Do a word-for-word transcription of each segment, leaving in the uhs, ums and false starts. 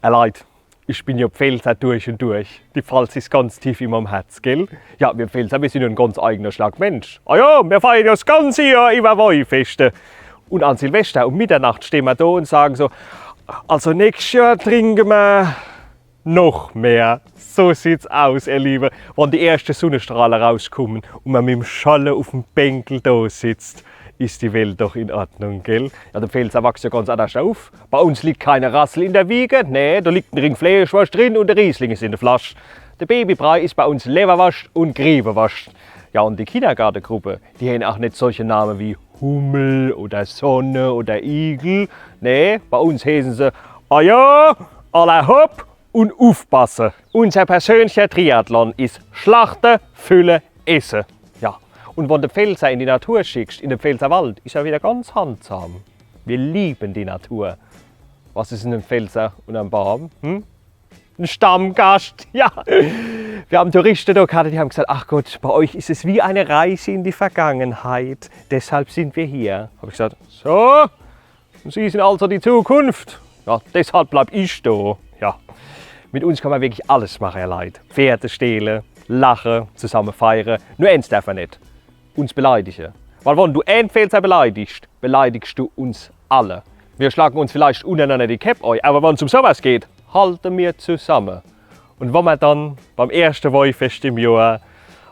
Ehr Leit, ich bin jo Pfälzer durch und durch. Die Palz is ganz tief in meim Herz, gell? Ja, mir Pfälzer, mir sin jo en ganz eigener Schlag Mensch. Ah ja, mir feiern jo s ganze Johr iwwer Woifeschte. Und an Silvester um Mitternacht stehn mer do und sagen so: „Also nächscht Johr trinke mer noch mehr.“ So sieht's aus, ehr Liewe. Wann die erschte Sunnestrahle rauskummen und mer mit'm Schorle uf'm Bänkel do sitzt, is die Welt doch in Ordnung, gell? Ja, de Pfälzer wachst jo ganz annerscht uf. Bei uns liegt keine Rassel in der Wiege, nee, do liegt en Ring Fleeschworscht drin und de Riesling is in de Flasch. De Babybrei is bei uns Lewwerworscht und Griewworscht. Ja, und die Kindergartegruppe, die hen ach net solche Name wie Hummel oder Sonne oder Igel. Nee, bei uns heeßen se: „Ah ja, alla hopp und ufpasse.“ Unser persönlicher Triathlon is Schlachte, Fülle, Esse. Ja, und wann de Pfälzer in die Natur schickst, in de Pfälzer Wald, is er wieder ganz handsam. Mir lieben die Natur. Was is en Pfälzer unnerm Baam? Hm? En Stammgast, ja. Mir haben Touristen do gehabt, die haben gesagt: „Ach Gott, bei euch is es wie eine Reise in die Vergangenheit. Deshalb sind wir hier.“ Hab ich gesagt: „So, und Sie sind also die Zukunft? Ja, deshalb bleib ich do.“ Ja. Mit uns kann mer wirklich alles mache, ehr Leit. Pferde stehle, lache, zusamme feiere. Nur eens derf mer net: uns beleidige. Weil wann du en Pfälzer beleidigst, beleidigst du uns alle. Mir schlagen uns vielleicht unnerenanner die Käpp ei, awwer wann's um sowas geht, halte mir zusamme. Und wann mer dann beim erschte Woifescht im Johr,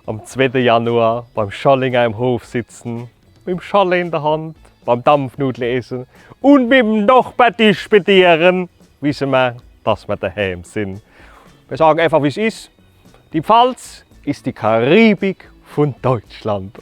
am zweete Januar, beim Schollinger im Hof sitzen, mit'm Schorle in de Hand, beim Dampfnudle esse und mit'm Nochber dischbediere, wisse mer, dass mer dehäm sin. Mir sagen einfach, wie's is. Die Palz is die Karibik vun Deutschland.